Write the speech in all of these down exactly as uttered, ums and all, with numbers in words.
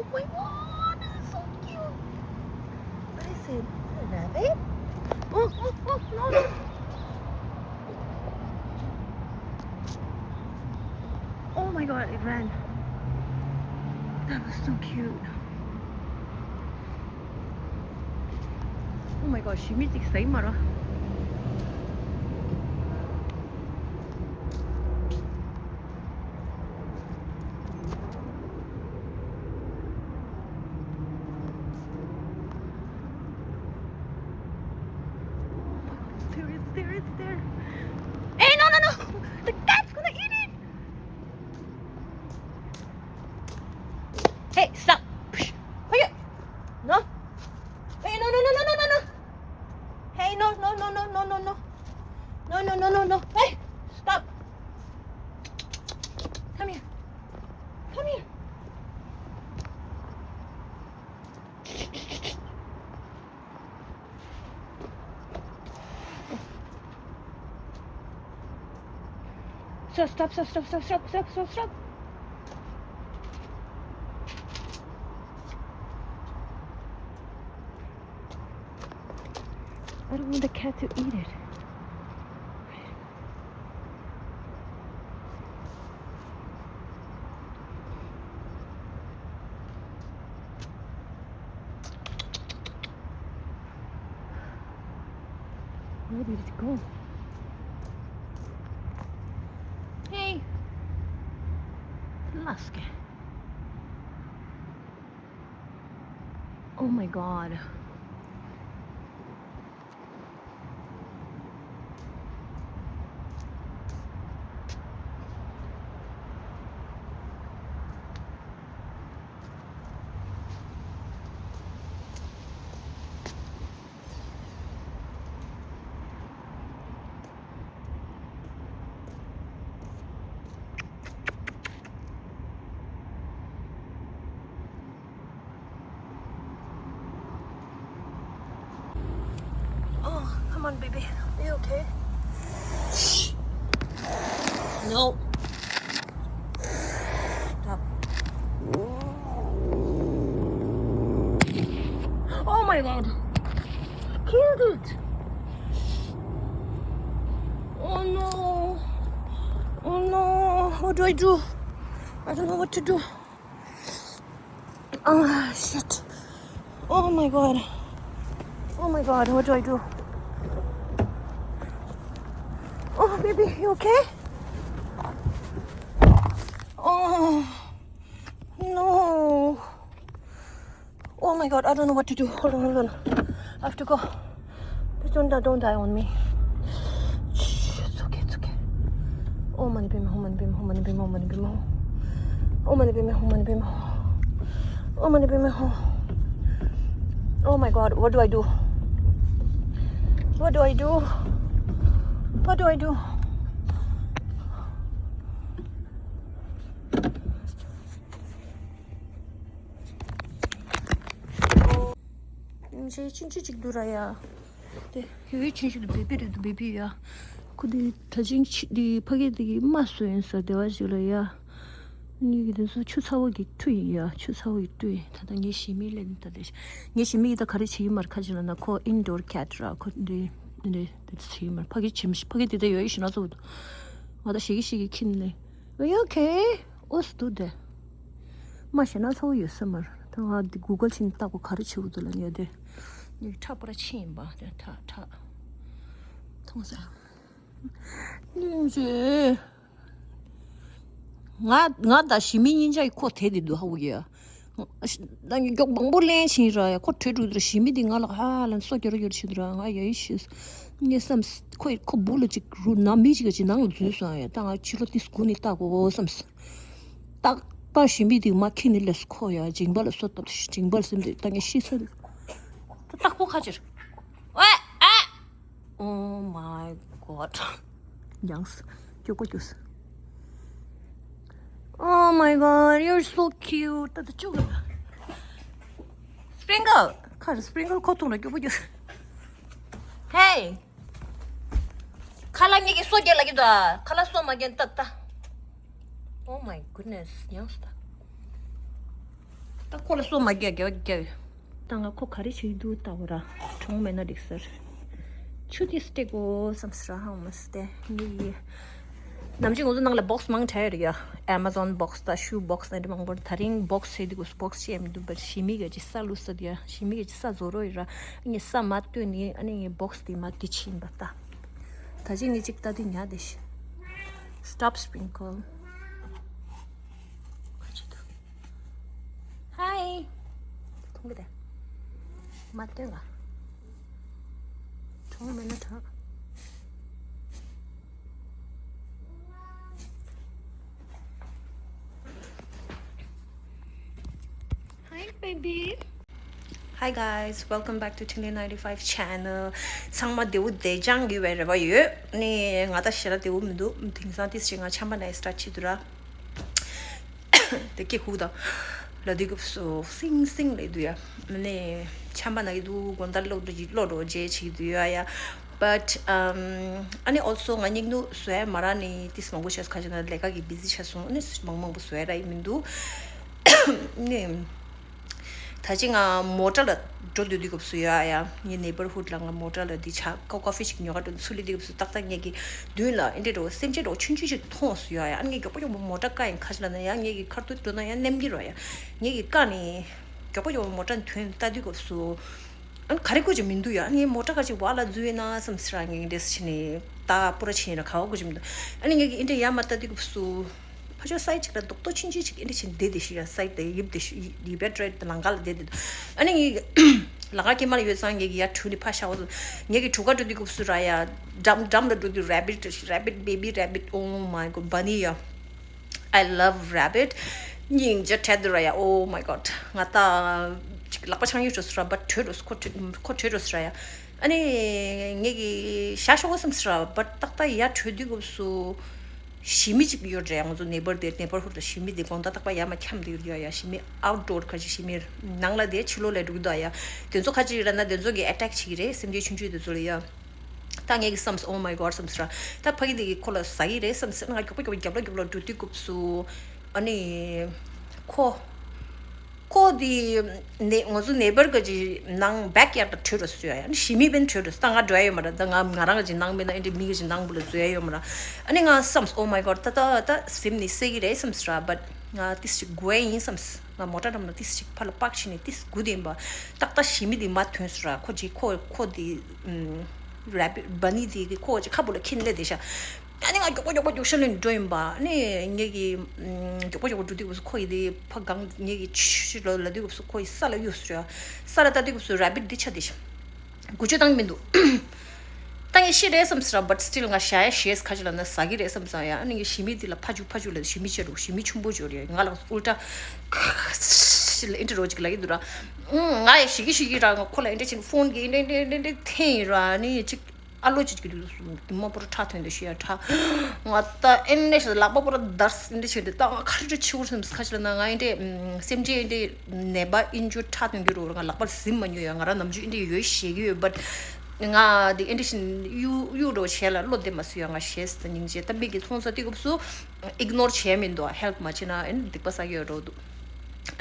Oh my God, it's so cute. What is it? A rabbit? Oh, oh, oh, no, no. Oh my God, it ran. That was so cute. Oh my God, she means it's same, Mara. It's there, it's there, it's there. Hey, no, no, no! The cat's gonna eat it! Hey, stop! Psh! Hey, no! Hey, no, no, no, no, no, no, no! Hey, no, no, no, no, no, no, no! No, no, no, no, no! Hey, stop! Come here! Come here! Stop, stop, stop, stop, stop, stop, stop, stop, stop. I don't want the cat to eat it. Where did it go? Hey! Laske. Oh my God. Oh, come on, baby. Are you okay? Shh. No. Stop. Oh my God. Killed it. Oh no. Oh no. What do I do? I don't know what to do. Oh, shit. Oh my God. Oh my God, what do I do? Oh, baby, you okay? Oh, no. Oh my God, I don't know what to do. Hold on, hold on. I have to go. Please don't die, don't die on me. Shh, it's okay, it's okay. Oh, mani pime, oh, mani pime, oh, mani pime, oh, mani pime, oh. Oh, mani pime, oh, mani pime, oh. Oh, mani pime, oh. Oh my God, what do I do? What do I do? What do I do? ཡིན་ཆེ་ཆུང་ཆུང་ཅིག་འདུག་ར་ཡ། དེ་ཡོད་ཡོད་ཆུང་ཆུང་འདུག་བེ་བི་རེད་འདུག་བེ་བི་ཡ། ཁོ་དེ་ད་ཅིང་ཆི་དེ་ཕ་གི་དེ་གི་རྨ་སོ་ཡིན་ས་སྡེ་བ་ཞིག་ལ་ཡ། གཉིས་ཀྱི་དེ་ཚོ་ཆུ་ཚ་བོ་གི་ཁྲུ་ཡིན་ཡ། ཆུ་ཚ་བོ་གི་ཁྲུ་ཡིན། ད་ལྟ་ངའི་ཞི་མི་སླེབས་ནས་ད་ལྟ་ངའི་ཞི་མི་གི་ད་ག་རེ་བྱེད་ཀྱི་མ་རེད། ཁ་ཅིག་ལ་ན་ཁོ་indoor cat ར། ཁོ་འདི་འདི་འདི་བྱེད་ཀྱི་མ་རེད། ཕ་གི་བྱེད་མི་ཕ་གི་དེ་ད་ཡོད་ཡོད་ཞིག་ན་ཚོ་ང་ད་ཞེ་གི་ཞེ་གི་ཁྱིམ་ནས། Are you okay? What's do there? མ་ཤེས་ན་ཚ་བོ་ཡོད་ས་མ་རེད། ད་ང་འདི་Google་ཕྱིན་བཏགས་པ་ག་རེ་བྱེད་དགོས་འདུག་ལབ་ཡ་དེ། ནི་ཁྲག་པར་ཕྱིན་པ་དེ་ཁྲག་ཁྲག་མཐོང་ས། སྙིང་རྗེ། ང་ང་དང་ཞི་མི་གཉིས་ཆ་ཡི་ཁོ་དེ་དེ་འདུག་ཧ་གོ་གི་ཡ། ད་ངས་མགྱོགས་མང་པོ་ལེན་ཕྱིན་ར་ཡ། ཁོ་བྲོས་འགྲོ་དུས་ཞི་མི་དེ་ང་ལ་ཧ་ལམ་སོ་རྒྱོར་རྒྱོར་བྱེད་དུ་ར། ང་ཡ་ཡི་ཤེས། ངས་བསམ། ཁོ་ཁོ་སྦུག་ལ་ཅིག་རུ་ན་མི་ཅིག་ག་ཅིག་ནང་ལ་འཛུལ་སོང་ཡ། ད་ང་ཕྱི་ལོགས་ཏིས་སྒུག་ནས་ལྟ་དགོས་བསམ། ཏག་ཏག་ཞི་མི་དེ་མ་ཁྱེར་ནས་སླེབས་སོང་ཁོ་ཡ། མཇིང་པ་ལ་སོ་བཏབ། མཇིང་པ་ལ་སེམས་དེ་ད་ངས་ཤི་ས་རེད། ད་ཏག་པོ་ཁ་ཕྱིར། ཨེ་ཨེ། Oh my God. ཡངས། སྐྱོ་པོ་སྐྱོ། Oh my God, you're so cute. ད་ད་ཅུག Sprinkle. ཁ་རེ་Sprinkle ཁོ་ཐུག་ན་སྐྱོ་པོ་སྐྱོ། Hey. ཁ་ལག་གཉིས་ཀྱིས་སོ་རྒྱག་ལབ་ཀྱི་འདུག་ཁ་ལག་སོ་མ་རྒྱག་ཏག་ཏག Oh my goodness, ཡངས་ད། ད་ཁོ་ལ་སོ་མ་རྒྱག་རྒྱག་རྒྱག་ད་ང་ཁོ་ག་རེ་བྱེད་ཀྱི་འདུག་ལྟ་བ་ར། གྲོངས་མེད་ན་འགྲིག་ཟེར། ཆུ་དེ་སྟེག་གོ་བསམ་སི་ར་ཧང་མ་སྟེ་ངེ་ཡི། ནམ་རྒྱུན་ང་ཚོ་ནང་ལ་བོག་སི་མང་དྲགས་ཡོད་རེད་ཡ། ཨེ་མ་ཟོན་བོག་སི་དང་ཤུ་བོག་སི་དང་འདྲ་མང་པོ་རེད། ད་རིང་བོག་སི་བྱེད་དུས་བོག་སི་བྱེད་མི་འདུག་པར་ཞི་མི་ག་ཅི་ས་ལུས་ས་དེ་ཡ། ཞི་མི་ག་ཅི་ས་བཟོ་རོགས་ཡོད་ར། ངས་ས་མ་བཏོན་ནི་ཨ་ནི་ངས་བོག་སི་དེ་མ་དེ་ཕྱིན་པ་ལྟ། ད་ཅི་ངས་ཅིག་ལྟ་དུས་ཉག་དེ་ཤི། Stop sprinkle. ག་ཅི་འདུག Hi. མཐོང་གི་རེད། མ་སྟོན་ལ། གྲོངས་མེད་ན་དྲག Hi, baby. Hi guys, welcome back to Tingling ninety-five channel. ཚང་མ་བདེ་པོ་བདེ་འཇགས་ཡོད་པའི་རེ་བ་ཡོད། ནི་ང་ད་ཞེ་དྲག་བདེ་པོ་མི་འདུག་དེང་སང་ཏིས་ཅིག་ང་ཆམ་པ་ནས་སི་ཊར་ཊི་བྱེད་དུས་ར། དེ་སྐད་ཁུག་དང་། ལ་དུས་སྐབས་སུ་སིང་སིང་ལས་དུས་ཡ། ནས་ཆམ་པ་ན་གི་འདུག་དགོང་དག་གློག་འགྲོ་གློག་འགྲོ་རྗེས་བྱེད་དུས་ཡ་ཡ། But um, ཨ་ནི་also ང་སྙིང་སྡུག་བཟོ་ཡ་མ་རག་ནི་ཏིས་མང་པོ་བྱས་སོང་། ཁ་ཅིག་ན་ལས་ཀ་གི་བི་ཟི་ཆགས་སོང་། ཨ་ནི་མང་མང་པོ་བཟོ་ཡ་རག་གི་མི་འདུག་ནི། ད་ཅི་ང་མོ་ཊ་ལ་འགྲོ་སྡོད་དུས་སྐབས་སུ་ཡོད་ཨ་ཡ། ངའི་ནེ་བར་ཧུད་ལ་ང་མོ་ཊ་ལ་འདི་ཆ་ཀོ་ཀོ་ཕི་ཞིག་ཉོ་ག་འགྲོ་ཚུར་སླེབས་དུས་སྐབས་སུ་ཏག་ཏག་ངེད་ཀྱི་མདུན་ལ་ཨེ་འདྲེ་འགྲོ་སེམས་ཅན་འགྲོ་ཆུང་ཆུང་ཞིག་མཐོང་སུ་ཡོད་ཨ་ཡ། ཨ་ངེད་ཀྱི་མགྱོགས་པོ་མགྱོགས་པོ་མོ་ཊ་བཀག་ཡིན། ཁ་ཅིག་ལ་ན་ཡ་ངེད་ཀྱི་ཁར་ཐུག་འགྲོ་ན་ཡ་ནེམ་གྱི་རོ་ཡ། ངེད་ཀྱི་བཀག་ནས་མགྱོགས་པོ་མགྱོགས་པོ་མོ་ཊ་ཐོན་ལྟ་དུས་སྐབས་སུ། ཨ་ནི་ག་རེ་དགོས་ཀྱི་མི་འདུག་ཡ། ཨ་ནི་ངའི་མོ་ཊ་ག་ཅིག་བ་ལ་འཛུལ་ཡོད་ན་བསམ་སི་ར་ངེད་ཀྱི་འདྲེ་སི་ཕྱིན་ནས་ད་པུ་ར་ཕྱིན་ར་ག་བ་དགོས་ཀྱི་མི་འདུག་ཨ་ནི་ངེད་ཀྱི་ཨེ་འདྲེ་ཡ་མ་ལྟ་དུས་སྐབས་སུ། ཕ་ཆོས་སའི་ཅིག་ལ་རྡོག་རྡོག་ཆུང་ཆུང་ཅིག་ཨེ་འདྲ་ཆེན་བསྡད་དེ་ཤི་ཡ། སའི་དེ་ཡིབ་དེ་ཤི་ཡིབ་བེ་ཏྲེ་ལང་ཀ་ལ་བསྡད་དེ་འདུག་ཨ་ནི་ངེད་ཀྱི་ལང་ཀ་སྐྱེས་མ་ལ་ཡོད་ཙང་ངེད་ཀྱི་ཡ་གྲུ་ནི་ཕ་ཤ་བ་ཚོ་ངེད་ཀྱི་གྲུ་ཁ་འགྲོ་དུས་སྐབས་སུ་ར་ཡ། འགྲམ་འགྲམ་ལ་འགྲོ་དུས་rabbit rabbit baby rabbit, oh my god, bunny ཡ། I love rabbit. སྙིང་རྗེ་འཕྲད་དུ་ར་ཡ། Oh my god. ང་ད་ཅིག་ལག་པ་འཆང་ཡུལ་འགྲོ་སུ་ར་བ་བྲོས་འགྲོ་སུ་ཁོ་བྲོས་ཁོ་བྲོས་འགྲོ་སུ་ར་ཡ། ཨ་ནི་ངེད་ཀྱི་ཤ་ཤོག་བསམ་སུ་ར་བ་ཏག་ཏག་ཡ་བྲོས་དུས་སྐབས་སུ། ཞི་མི་གཅིག་ཡོད་རེད། ང་ཚོ་ནེ་བར་དེ་ནེ་བར་ཧུད་ལ་ཞི་མི་དེ་དགོང་དག་རྟག་པར་ཡར་མར་འཁྱམས་བསྡད་ཡོད་ཡ། ཞི་མི་outdoor ཁ་ཅིག་ཞི་མི་ནང་ལ་དེ་ཕྱི་ལོགས་ལ་འགྲོ་གི་འདུག་ཡ། དེ་ཚོ་ཁ་ཅིག་ཡོད་ན་དེ་ཚོ་གི་attack བྱེད་ཀྱི་རེད། སེམས་ཅན་ཆུང་ཆུང་དེ་ཚོ་ལ་ཡ། ད་ངས་ཀྱི་བསམས། Oh my god བསམས་ར། ད་ཕ་གི་དེ་གི་ཁོ་ལ་ཟ་གི་རེད་བསམས། ང་མགྱོགས་པོ་མགྱོགས་པོ་རྒྱབ་ལ་རྒྱབ་ལ་འགྲོ་དུས་སྐབས་སུ་ཨ་ནི་ཁོ། ཁོ་དེ་ནེ་ང་ཚོ་ནེ་བར་ག་ཅིག་ནང་backyard ལ་བྲོས་འགྲོ་སོང་ཡ། ཨ་ནི་ཞི་མི་བན་བྲོས་འགྲོ་སོང་། ད་ང་འགྲོ་ཡ་ཡོད་མ་རེད། ད་ང་ང་རང་ག་ཅིག་ནང་མེད་ན་ཨེ་འདྲ་མི་ག་ཅིག་ནང་བུ་ལ་འཛུལ་ཡ་ཡོད་མ་རེད། ཨ་ནི་ང་བསམས། Oh my god ད་ད་ད་སེམས་ནི་སད་གི་རེད་བསམས་ར། But ང་ཏིས་ཅིག་དགོས་ཡིན་བསམས། ང་མོ་ཊ་འགྲམ་ལ་ཏིས་ཅིག་ཕར་ལ་པག་ཕྱིན་ནས་ཏིས་དགུ་དེ་ཡིན་པ། ཏག་ཏག་ཞི་མི་དེ་མ་ཐོན་སོང་ར། ཁོ་ཅིག་ཁོ་ཁོ་དེ་rabbit bunny དེ་ཁོ་ཅིག་ཁ་བུ་ལ་ཁྱེར་སླེབས་བསྡད་ཤག་ཨ་ནི་ང་མགྱོགས་པོ་མགྱོགས་པོ་མགྱོགས་ཤ་ལེན་འགྲོ་ཡིན་པ། ཨ་ནི་ངེད་ཀྱི་མགྱོགས་པོ་མགྱོགས་པོ་འགྲོ་དུས་སྐབས་སུ་ཁོ་ཡི་དེ་ཕ་གང་ངེད་ཀྱི་ཆུ་ལོ་ལ་དུས་སྐབས་སུ་ཁོ་ཡི་ས་ལ་གཡུགས་སོང་ར། ས་ལ་ལྟ་དུས་སྐབས་སུ་rabbit དེ་ཆ་དེ་ཤག་གུ་ཅོ་བཏང་གི་མི་འདུག་ད་ངས་ཤི་རེད་བསམ་སོང་ར། But still ང་ཞ་ཡ་ཞེས་ཁ་ཅིག་ལ་ན་ཟ་གི་རེད་བསམ་སོང་ཡ། ཨ་ནི་ངས་ཞི་མི་དེ་ལ་ཕ་ཇུ་ཕ་ཇུ་ལ་ཞི་མི་ཆེ་རུ་ཞི་མི་ཆུང་པོ་ཇོ་རེད། ང་ལ་ཨུལ་ཏྲ་ལ་ཨིན་ཏྲ་རོ་ཅིག་ལ་གི་འདུག་ར། ང་ཡ་ཞི་གི་ཞི་གི་ར། ང་ཁོ་ལ་ཨིན་ཏྲ་ཆེན་ཕོན་གི་ཨིན་ཏྲ་ཨིན་ཏྲ་ཨིན་ཏྲ་འཐེན་ཡིན་ར། ཨ་ནི་ཅིག་ཨ་ལོ་ཅིག་གི་དུས་སུ་དུ་མ་པོ་ར་ཁྲག་ཐོན་དུ་ཤི་ཡ་ཁྲག་ང་ད་ཨེ་ནས་ལག་པ་པོ་ར་དར་སི་འདི་བྱེད་དུ་ད་ང་ཁ་རི་ཁྲི་ཆི་བུར་སེམས་ཁ་ཆི་ལ་ན་ང་ཨེ་འདྲེ་སེམས་ཅན་ཨེ་འདྲེ་ནད་པ་ཨིན་ཇུ་ཁྲག་ཐོན་གི་རོ་ང་ལག་པ་ཟིན་མ་ཉོ་ཡ། ང་ར་ནམ་རྒྱུན་ཨེ་འདྲེ་ཡོད་ཤེས་གི་ཡོད། བཊ་ང་དེ་ཨེ་འདྲེ་བཞིན་གཡུ་གཡུ་རོ་བྱས་ལ་བློ་བདེ་མ་སུ་ཡ། ང་ཞེས་ད་སྙིང་རྗེ་ད་མིག་གི་མཐོང་ས་དེ་སྐབས་སུ་ཨིག་ནོར་བྱས་མི་འདུག་ཧེལཔ་མ་བྱས་ན་ཨེ་སྡིག་པ་བསགས་ཡོད་རོ་འདུག་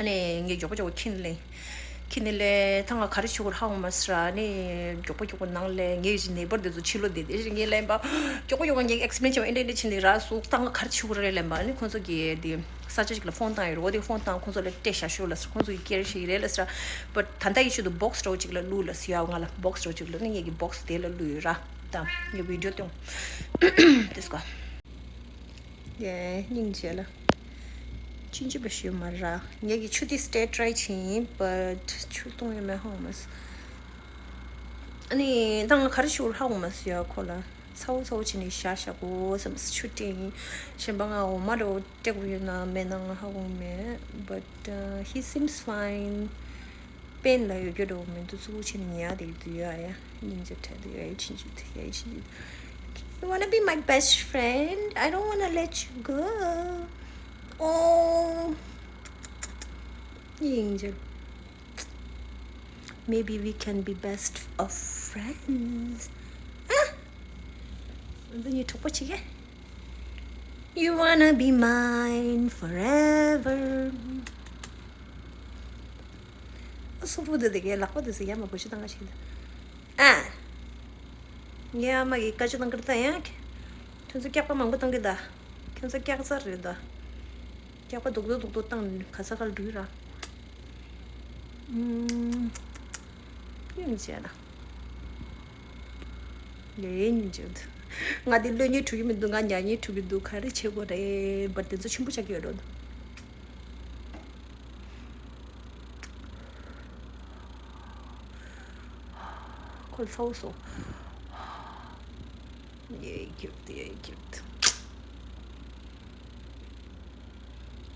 ཨ་ནས་ངས་མགྱོགས་པོ་མགྱོགས་པོ་ཁྱིན་ལེ། ཁྱི་ནི་ལས་ད་ང་ག་རེ་བྱེད་དགོས་ཧ་གོ་མ་སོང་ར། ནི་མགྱོགས་པོ་མགྱོགས་པོ་ནང་ལས་ངའི་གི་ནེ་བར་དེ་ཚོ་ཕྱི་ལོགས་བསྡད་དེ་ངས་ལན་པ། མགྱོགས་པོ་མགྱོགས་པོ་ངས་ཨེག་སི་པི་ལེན་བྱས་པ་ཨེ་འདྲ་འདྲ་བྱས་ནས་ར་སོང་ད་ང་ག་རེ་བྱེད་དགོས་རེད་ལན་པ། ནི་ཁོང་ཚོ་གི་དེ་ས་ཆ་ཅིག་ལ་ཕོན་བཏང་ཡོད་རེད། འོ་དེ་ཕོན་བཏང་ཁོང་ཚོ་ལ་སྤྲད་བཞག་ཤོག་ལ་ཟེར། ཁོང་ཚོ་གི་ཀེར་བྱེད་ཀྱི་རེད་ལ་ཟེར། བཊ་ད་ལྟ་ཡི་ཆེད་དུ་བོག་སི་འདྲ་བོ་ཅིག་ལ་བླུགས་ལ་ཟེར་ཡ། ང་ལ་བོག་སི་འདྲ་བོ་ཅིག་ལ་ནི་ངས་གི་བོག་སི་དེ་ལ་བླུགས་ཡོད་ར། ད་ངས་བི་ཌི་ཡོ་སྟོན། དེ་སྐོར། ཡེ་སྙིང་རྗེ་ལ། ཅིན་ཅི་པ་ཞུ་མ་ར། ངེད་ཀྱི་ཆུ་དེ་སྟེ་ཊི་རའི་བྱིན་ཡིན། བཊ་ཆུ་གཏོང་ཡོད་མེད་ཧ་གོ་མ་སོང་། ཨ་ནི་ད་ང་ག་རེ་ཞུ་ཧ་གོ་མ་སོང་ཡ། ཁོ་ལ་ཚ་བོ་ཚ་བོ་བྱས་ནས་བཞག་བཞག་གོ་བསམ་སོང་། ཆུ་སྤྲད་ཡིན། གཞན་པ་ང་འོ་མ་འདྲ་བོ་སྤྲད་དགོས་ཡོད་ན་མེད་ན་ང་ཧ་གོ་མེད། But uh, he seems fine. པེན་ལ་ཡོད་རྒྱུ་འདྲ་བོ་མི་འདུག་ཙུ་གུ་ཆེ་ནས་ཉལ་བསྡད་ཀྱི་འདུག་ཡ་ཡ། སྙིང་རྗེ་འཕྲད་འདུག་ཡ་ཡ། ཆིན་ཆིན་ཡ་ཡ་ཆིན་ཆིན། You wanna be my best friend? I don't wanna let you go. Oh. སྙིང་རྗེ། Maybe we can be best of friends. ཨ། འདི་ནི་གྲོགས་པོ་བྱེད་ཀྱི། You wanna be mine forever. སུ་བུ་དེ་དེ་གའི་ལག་པ་དེ་ཟེར་ཡ་མ་བུ་ཤི་བཏང་ག་ཞིག་ད། ཨ། ངའི་ཨ་མ་གི་བཀའ་ཅི་བཏང་གི་རེད་ད་ཡང་། ཁྱོད་ཚོ་སྐྱག་པ་མང་པོ་བཏང་གི་ད། ཁྱོད་ཚོ་སྐྱག་རྫ་རེད་ད། སྐྱག་པ་རྡོག་རྡོག་རྡོག་རྡོག་བཏང་ནས་ག་ས་ག་ལ་འགྲོ་གི་ར། ཨུམ། ཡིན་བྱས་ན། ལས་ཡིན་བྱས་འདུག་ང་དེ་ལོས་ཉེས་འཁྲུག་གི་མི་འདུག་ང་ཉ་ཉེས་འཁྲུག་གི་འདུག་ག་རེ་བྱེད་དགོས་རེད། བར་དེ་ཚོ་ཆེན་པོ་ཆགས་ཀྱི་ཡོད་རེད། ཁོ་ཚ་བོ་སོ། Yeah, cute, yeah, cute.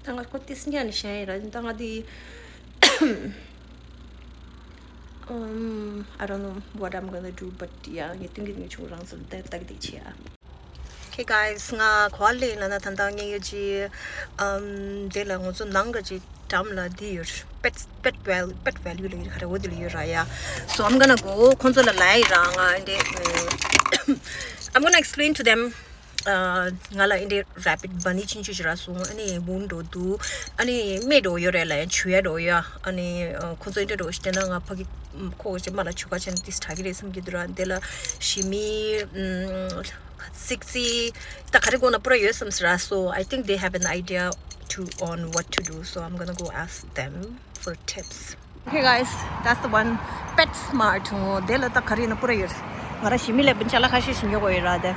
ད་ང་ཁོ་ཏིས་ཉན་ཤེས་ར། ད་ང་དེ། Um, I don't know what I'm gonna do, but yeah, ངས་སྟོན་གྱི་ངས་ཆུང་རང་ཚོ་ལ་ལྟ་གི་བསྡད་ཆེ་ཨ། Okay guys, ང་གོ་ལེ་ན་ན་ད་ད་ངས་ཡོད་ཅི། Um, དེ་ལ་ང་ཚོ་ནང་གི་ཅི་འགྲམ་ལ་འདི་ཡོད། Pets, pet val, pet value ལ་ཡོད་ག་རེ་འོ་དེ་ལ་ཡོད་ར་ཡ། So I'm gonna go. ཁོང་ཚོ་ལ་ལབ་ཡི་ར། ང་འདི། I'm gonna explain to them. Uh, ང་ལ་འདི་rabbit bunny ཆུང་ཆུང་ཅིག་རག་སོང་། ཨ་ནི་བུ་འགྲོ་འདུག་ཨ་ནི་སྨན་འགྲོ་ཡོད་རེད་ལ་ཡ། བྱུག་ཡ་འགྲོ་ཡ། ཨ་ནི་ཁོང་ཚོ་འདི་འགྲོ་ཞིག་དེ་ན་ང་ཕ་གི་ཁོ་ཅིག་མ་ལ་བྱུག་ག་ཆེན་ཏིས་དྲག་གི་རེད་བསམ་གྱི་འདུག་ར། འདི་ལ་ཞི་མི། སིག་སི་ད་ག་རེ་དགོས་ན་པུ་ར་ཡོད་བསམ་ཟེར་ར། So I think they have an idea to on what to do, so I'm gonna go ask them for tips. Okay guys, that's the one. Pet Smart. འོ་དེ་ལ་ད་ག་རེ་ཡིན་ན་པུ་ར་ཡོད། ང་ར་ཞི་མི་ལས་བུན་ཆ་ལ་ཁ་ཤས་ཤིག་ཉོ་དགོས་ཡོད་ར། དེ་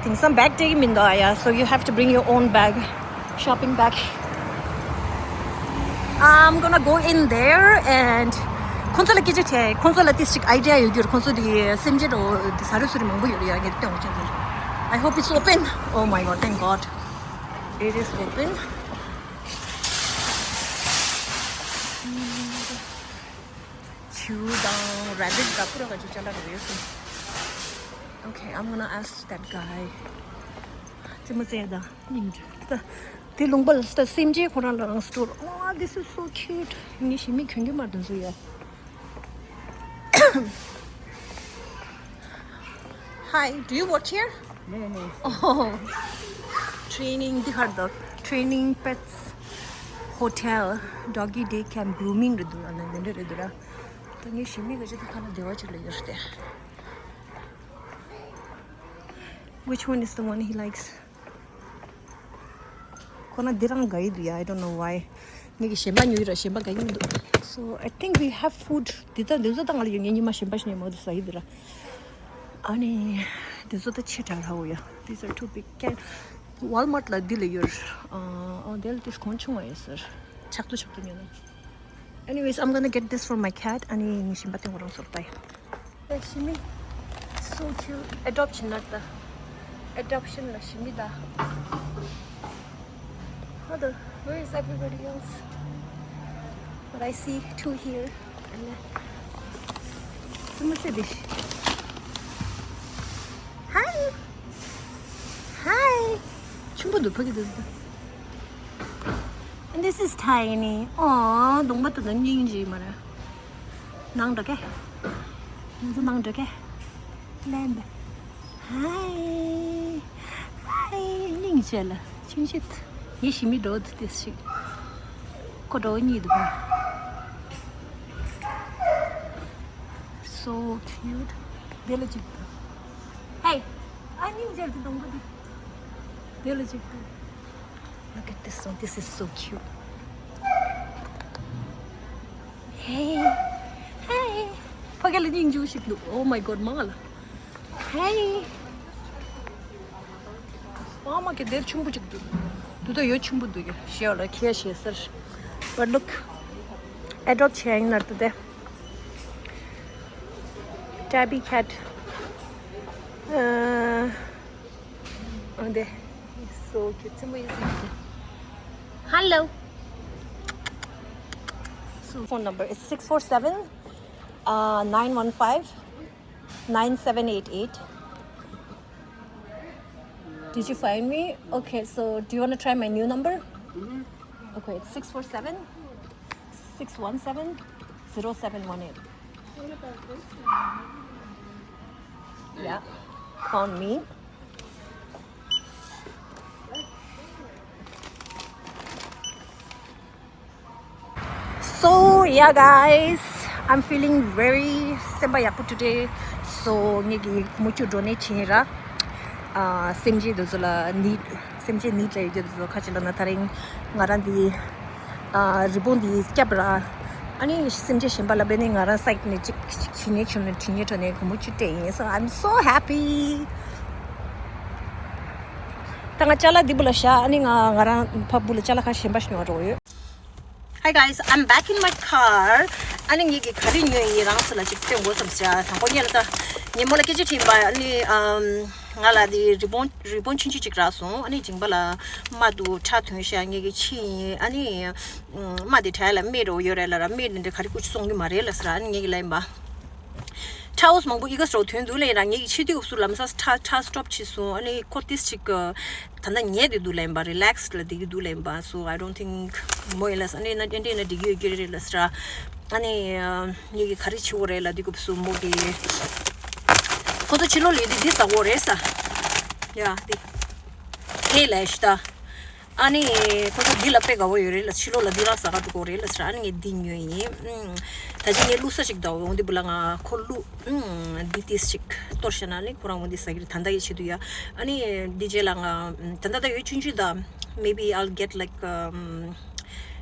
དེང་སང་བེག་སྤྲད་ཀྱི་མི་འདུག་ཨ་ཡ། So you have to bring your own bag, shopping bag. I'm gonna go in there and ཁོང་ཚོ་ལ་སྐད་ཆ་དྲིས། ཁོང་ཚོ་ལ་ཏིས་ཅིག་idea ཡོད་རྒྱུར། ཁོང་ཚོ་དེ་སེམས་ཅན་འགྲོ་དེ་ཟ་རུ་སུ་རུ་མང་པོ་ཡོད་རེད་ཡ། ངས་སྟོན་འོ་ཅན་ཟེར། I hope it's open. Oh my god, thank god, it is open. བྱིའུ་དང་rabbit དང་པུ་ར་ག་ཅིག་ཅ་ལག་རེ་ཡོད་སོང་། Okay, I'm gonna ask that guy. ཙི་མོ་ཙེ་ད་སྙིང་རྗེ་ད། དེ་ལུང་པ་ལ་ད་སེམས་ཅན་ཁོ་རང་ལ་རང་store། Oh, this is so cute. ངའི་ཞི་མི་གྱོན་གྱི་མ་འདུག་ཟེར་ཡ། Hi, do you work here? No, no. Oh. Training འདི་གར་འདུག Training, pets, hotel, doggy day camp, grooming རེད་འདུག་ཨ་ནི་འདི་འདྲ་རེད་འདུག་ར། ད་ངའི་ཞི་མི་ག་ཅི་ད་ཁ་ན་བདེ་བ་ཅིག་ལ་ཡོད་རེད་དེ། Which one is the one he likes? ཁོ་ན་འདི་རང་དགའ་ཡི་འདུག་ཡ། I don't know why. ངེད་ཀྱི་གཞན་པ་ཉོ་ཡི་ར། གཞན་པ་དགའ་ཡི་མི་འདུག So I think we have food. འདི་ད་འདི་ཚོ་ད་ང་ལ་ཡོད། ངེད་ཉི་མ་གཞན་པ་ཞིག་ཉོས་མ་འདུག་ཟ་ཡི་འདི་ར། ཨ་ནི་འདི་ཚོ་ད་ཆེ་དྲགས་ར་འོ་ཡ། These are too big. Can Walmart ལ་འདི་ལ་ཡོད། ཨ་འདི་ལ་དེ་གོང་ཆུང་བ་ཡོད་ཟེར། ཆག་ཏུ་ཆག་ཏུ་ཉོ་ན། Anyways, I'm gonna get this for my cat. ཨ་ནི་ངའི་གཞན་པ་དེ་ང་རང་ཚོར་ལྟ་ཡ། ལ་ཞི་མི། So cute. Adoption ལ་ལྟ། Adoption ལ་ཞི་མི་ལྟ། How the, where is everybody else? But I see two here. ཙི་མོ་ཙེ་འདི། Hi. Hi. ཆུང་པོ་འདུག་ཕ་གི་འདུག And this is tiny. Aw, གདོང་པ་ད་ད་སྙིང་རྗེ་མ་རེད། ནང་འགྲོ་གེ། ང་ཚོ་ནང་འགྲོ་གེ། ལན་པ། Hi. Hi. སྙིང་རྗེ་ལ་ཆུང་ཆུང་། ངའི་ཞི་མི་འགྲོ་འདུག་དེ་ཞིག་ཁོ་འགྲོ་གཉིད་འདུག So cute. དེ་ལ་གཅིག་འདུག Hey. ཨ་སྙིང་རྗེ་ལ་དེ་གདོང་པ་འདི། དེ་ལ་གཅིག་འདུག Look at this one. This is so cute. Hey. Hey. ཕ་གི་ལ་སྙིང་རྗེ་ཞིག་འདུག Oh my god, མ་ལ། Hey. ཨ་མ་གི་དེར་ཆུང་པོ་ཅིག་འདུག་འདུག་ད་ཡོད་ཆུང་པོ་འདུག་ཡ། ཞེས་ལ་ཁྱེད་ཞེས་ཟེར། But look. Adopt བྱས་ཡིན་ནར་དུ་དེ། Tabby cat. Uh, Oh, they so cute. Hello. So phone number is six four seven, uh, nine one five, nine seven eight eight. Did you find me? Okay, so do you want to try my new number? Okay, it's six four seven, six one seven, zero seven one eight. Yeah, found me. So yeah, guys, I'm feeling very སེམས་པ་ཡག་པོ་today. So ངེད་ཀྱི་མུ་ཅུ་donate བྱས་ར། ཨ་སེམས་ཅན་དེ་ཚོ་ལ་need སེམས་ཅན་need ལ་ཡོད་རྒྱུ་དེ་ཚོ་ཁ་ཅིག་ལ་ན་ད་རིང་ང་རང་འདི་ཨ་ribbon འདི་བརྒྱབ་ར། ཨ་ནི་སེམས་ཅན་གཞན་པ་ལ་བས་ནི་ང་རང་side ནས་གཅིག་གཅིག་བྱིན་ནས་བྱུང་ནས་བྱིན་ནས་འགྲོ་ནས་གོ་མུ་ཅུ་སྤྲད་ཡིན། So I'm so happy. ད་ང་ཅ་ལག་འདི་བུ་ལ་བཞག་ཨ་ནི་ང་ང་རང་ཕ་བུ་ལ་ཅ་ལག་ཁ་གཞན་པ་ཞིག་ཉོ་བ་འགྲོ་ཡོད། Hi guys, I'm back in my car. ཨ་ནི་ངེད་ཀྱི་ག་རེ་ཉོས་ཡིན་རང་ཚོ་ལ་ཅིག་སྟོན་དགོས་བསམ་ཤག་དང་པོ་ཉིད་ལ་ད་ཉིན་མོ་ལ་སྐད་ཆ་དྲིས་པ། ཨ་ནི་ཨམ་ང་ལ་དེ་ribbon ribbon ཆུང་ཆུང་ཅིག་རག་སོང་། ཨ་ནི་མཇིང་པ་ལ་དམར་འདུག་ཁྲ་ཐོན་ཤག་ངེད་ཀྱི་ཕྱི་ཡིན། ཨ་ནི་དམར་དེ་དྲ་ལ་རྨས་རོ་ཡོད་རེད་ལ་ར། རྨས་དེ་འདྲ་ག་རེ་ཀུ་ཅི་སོང་གི་མ་རེད་ལ་ཟེར། ཨ་ནི་ངེད་ཀྱི་ལན་པ། ཁྲ་འོ་མང་པོ་ཨི་ག་སོགས་ཐོན་འདུག་ལེ་ར། ངེད་ཀྱི་ཕྱི་དུས་སྐབས་སུ་ལམ་སང་ཁྲ་ཁྲ་stop བྱས་སོང་། ཨ་ནི་ཁོ་ཏིས་ཅིག་ད་ལྟ་ཉལ་བསྡད་འདུག་ལེན་པ། relax ལ་བསྡད་ཀྱི་འདུག་ལེན་པ། So I don't think མོ་ཡིན་ལ་ཨ་ནི་ན་ཨེ་འདྲས་ན་འགྲིག་གི་ཡོད་ཀྱི་རེད་ལ་ཟེར། ཨ་ནི་ངེད་ཀྱི་ག་རེ་བྱེད་དགོས་རེད་ལ་དུས་སྐབས་སུ་མོ་གི་ཁོ་ཚོ་ཕྱི་ལོགས་ལ་ཡོད་དུས་འདི་ཟ་དགོས་རེད་ས། ཡ་འདི་ཧེ་ལས་ཤི་ད། ཨ་ནི་ཁོ་ཚོ་འདི་ལ་དཔེ་དགའ་བོ་ཡོད་རེད་ལ། ཕྱི་ལོགས་ལ་འདི་རང་ཟ་ག་འགྲོ་གི་རེད་ལ་ཟེར། ཨ་ནི་ངས་འདི་ཉོས་ཡིན། ཨུམ། ད་ཅི་ངས་བླུགས་ས་ཞིག་འདུག་འོ་འདི་བུ་ལ་ང་ཁོ་བླུགས། ཨུམ། འདི་ཏིས་ཞིག་གཏོར་བྱས་ན་ནི་ཁོ་རང་འོ་འདི་ཟ་གི་རེད། ད་ལྟ་ཡི་ཆེད་དུ་ཡ། ཨ་ནི་འདི་རྗེས་ལ་ང་ད་ལྟ་ད་ཡོད་ཆུང་ཆུང་ད། Maybe I'll get like um,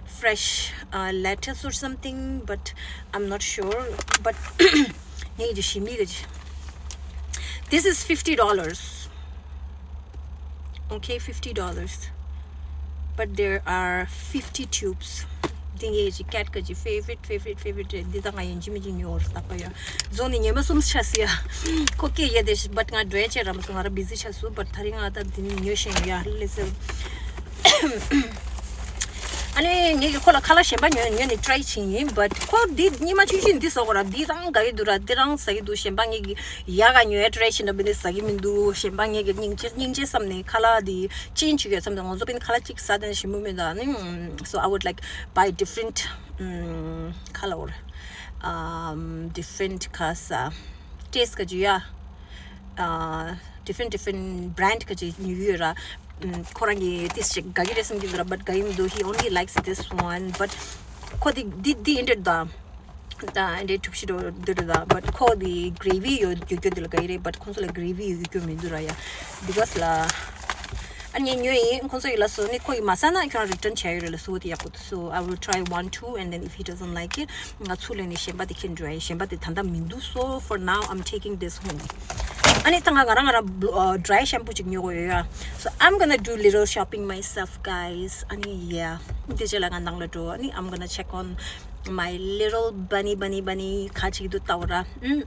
fresh uh, lettuce or something, but I'm not sure. But ངས་ཀྱི་ཞི་མི་གི། This is fifty dollars. Okay, fifty dollars. But there are fifty tubes. འདི་ངའི་ཀི་ཀེཊ་གི་favorite favorite favorite རེད། འདི་ད་ང་ཡིན་གཅིག་མིན་གཅིག་ཉོ་བར་བཏགས་པ་ཡ། རྫོང་ནས་ཉི་མ་གསུམ་ཆགས་སི་ཡ། ཁོ་སྐད་ཡས་དེ་but ང་འགྲོ་ཡ་ཆེ་ར་མ་སོང་། ང་ར་busy ཆགས་སོང་། But ད་རིང་ང་ད་འདི་ནས་ཉོ་ཤེས་ཡ་ལེ་ཟེར། ཨ་ནི་ངས་ཀྱི་ཁོ་ལ་ཁ་ལག་གཞན་པ་ཉོས་ཉོས་ནས་try བྱས་ཡིན། But ཁོ་འདི་ཉི་མ་ཆུང་ཆུང་འདི་ཟ་གོ་ར། འདི་རང་དགའ་གི་འདུག་ར། འདི་རང་ཟ་གི་འདུག་གཞན་པ་ངས་ཀྱི་ཡ་ག་ཉོ་ཡ་try བྱས་ན་བི་འདི་ཟ་གི་མི་འདུག་གཞན་པ་ངས་ཀྱི་སྙིང་རྗེ་སྙིང་རྗེ་བསམ་ནས་ཁ་ལག་འདི་change བྱེད་དགོས་བསམ་ནས། ང་ཚོ་བི་ཁ་ལག་གཅིག་ཟ་དེ་ཞིམ་པོ་མི་འདུག་ཨ་ནི། So I would like buy different um, color, um, different ཁ་ཟ་taste ག་ཅི་ཡ། ཨ་different different brand ག་ཅི་ཉོ་ཡོད་ར། ཨམ། ཁོ་རང་གི་ཏིས་ཅིག་དགའ་གི་རེད་བསམ་གྱི་འདུག་ར། But དགའ་ཡི་མི་འདུག He only likes this one. But ཁོ་འདི་འདི་འདི་ཨེ་འདྲ་ད། ད་ཨེ་འདྲ་གྲུབ་ཤི་འདྲ་འདི་འདྲ་ད། But ཁོ་འདི་gravy ཡོད་ཡོད་རྒྱུ་འདི་ལ་དགའ་ཡི་རེད། But ཁོང་ཚོ་ལ་gravy ཡོད་རྒྱུ་མི་འདུག་ར་ཡ། Because ལ་ཨ་ནི་ཉོས་ཡིན། ཁོང་ཚོ་ཡི་ལ་སོ་ནི་ཁོ་ཡི་མ་ཟ་ན་ཁྱོད་རང་return བྱ་ཡོད་རེད་ལ། So འོ་དེ་ཡག་པོ་འདུག So I will try one, two, and then if he doesn't like it, ང་ཚུར་ལེན་ནས་གཞན་པ་དེ་ཁྱེར་འགྲོ་ཡ་ཡིན། གཞན་པ་དེ་ད་ལྟ་མི་འདུག So for now, I'm taking this home. ཨ་ནི་ད་ང་ང་རང་ང་རང་dry shampoo ཅིག་ཉོ་དགོས་ཡོད་ཡ། So I'm gonna do little shopping myself, guys. ཨ་ནི་yeah, དེ་རྗེས་ལ་ང་ནང་ལ་འགྲོ། ཨ་ནི་I'm gonna check on my little bunny, bunny, bunny ག་ཅིག་འདུག་ལྟ་བ་ར། ཨུམ།